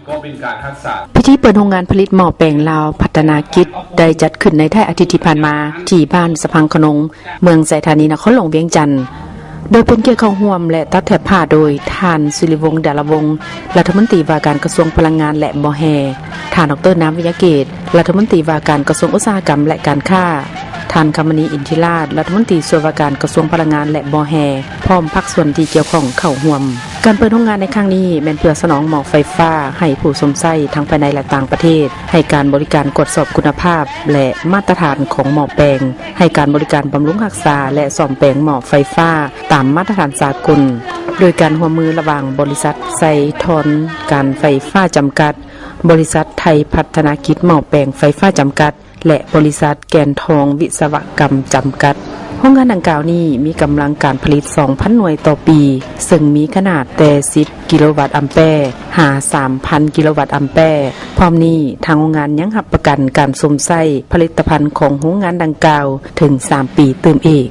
ກໍເປັນການຮັກສາ. ພິທີເປີດໂຮງງານຜະລິດໝໍ້ແປງລາວພັດທະນາກິດ ໄດ້ຈັດຂຶ້ນໃນທ້າຍອາທິດທີ່ຜ່ານມາ ທີ່ບ້ານສະພັງຂະນົງ ເມືອງໄຊທານີ ນະຄອນຫຼວງວຽງຈັນ. ໂດຍເປັນກຽດເຂົ້າຮ່ວມ ແລະ ຕັດແຖບຜ້າໂດຍ ທ່ານ ສິລິວົງ ດາລະວົງ ລັດຖະມົນຕີວ່າການກະຊວງພະລັງງານ ແລະ ບໍ່ແຮ່, ທ່ານ ດອກເຕີ ນາມ ວິຍະເກດ ລັດຖະມົນຕີວ່າການກະຊວງອຸດສາຫະກຳ ແລະ ການຄ້າ, ທ່ານ ຄຳມະນີ ອິນທິລາດ ລັດຖະມົນຕີຊ່ວຍວ່າການກະຊວງພະລັງງານ ແລະ ບໍ່ແຮ່ ພ້ອມພາກສ່ວນທີ່ກ່ຽວຂ້ອງເຂົ້າຮ່ວມ. ການເປີດໂຮງງານໃນຄັ້ງນີ້ ແມ່ນເພື່ອສະໜອງໝໍ້ໄຟຟ້າໃຫ້ຜູ້ຊົມໃຊ້ທັງພາຍໃນ ແລະ ຕ່າງປະເທດ, ໃຫ້ການບໍລິການກວດສອບຄຸນນະພາບ ແລະ ມາດຕະຖານຂອງໝໍ້ແປງ, ໃຫ້ການບໍລິການບຳລຸງຮັກສາ ແລະ ສ້ອມແປງໝໍ້ໄຟຟ້າຕາມມາດຕະຖານສາກົນ, ໂດຍການຮ່ວມມືລະຫວ່າງບໍລິສັດໄຊທອນການໄຟຟ້າຈຳກັດ, ບໍລິສັດໄທພັດທະນາກິດໝໍ້ແປງໄຟຟ້າຈຳກັດ ແລະ ບໍລິສັດແກ່ນທອງວິສະວະກຳຈຳກັດ. ໂຮງງານດັ່ງກ່າວນີ້ມີກຳລັງການຜະລິດສອງພັນໜ່ວຍຕໍ່ປີ, ເຊິ່ງມີຂະໜາດແຕ່ສິບກິໂລວັດອຳແປຫາສາມພັນກິໂລວັດອຳແປ. ພ້ອມນີ້, ທາງໂຮງງານຍັງຮັບປະກັນການຊົມໃຊ້ຜະລິດຕະພັນຂອງໂຮງງານດັ່ງກ່າວເຖິງສາມປີຕື່ມອີກ.